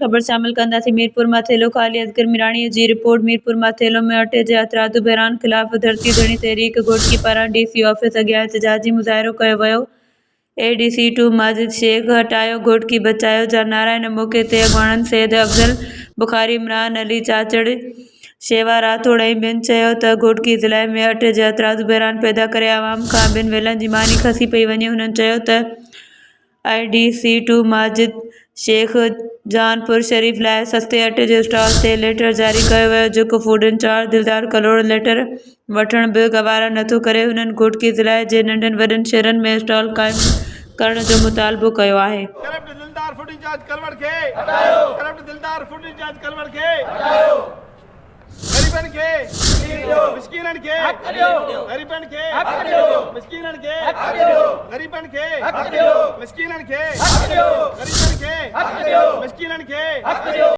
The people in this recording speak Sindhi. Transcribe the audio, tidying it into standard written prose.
خبر شامل ڪنداسين ميرپور ماٿيلو کان علي اصغر ميراڻي جي رپورٽ ميرپور ماٿيلو ۾ اٽي جي هٿرادو بحران خلاف ڌرتي ڌڻي تحريڪ گهوٽڪي پاران ڊي سي آفيس اڳيان احتجاجي مظاهرو ڪيو ويو A D C two Majid Shaikh هٽايو گهوٽڪي بچايو جا نعرا ان موقعي تي اڳواڻن سيد افضل بخاري عمران علي چاچڙ شيوا راٺوڙ ۽ ٻين چيو ته گهوٽڪي ضلعي ۾ اٽي جي هٿرادو بحران پيدا ڪري عوام کان ٻن ويلن جي ماني کسي پئي وڃي هنن چيو ته I D C two Majid Shaikh Jahanpur Sharif لاء سستي اٽي جي اسٽال تي ليٽر جاري ڪيو ويو جيڪو food incharge Dildar Kalhoro letter وٺڻ به گوارا نٿو ڪري هنن گهوٽڪي ضلعي جي ننڍن وڏن شهرن ۾ اسٽال قائم ڪرڻ جو مطالبو ڪيو آهي. ڪرپٽ دلدار فوڊ انچارج ڪلوڙ کي هٽايو ڪرپٽ دلدار فوڊ انچارج ڪلوڙ کي هٽايو غريبن کي ڏيو مسڪينن کي حق ڏيو غريبن کي حق ڏيو مسڪينن کي حق ڏيو غريبن کي حق ڏيو مسڪينن کي حق ڏيو غريبن کي حق ڏيو مسڪينن کي حق ڏيو.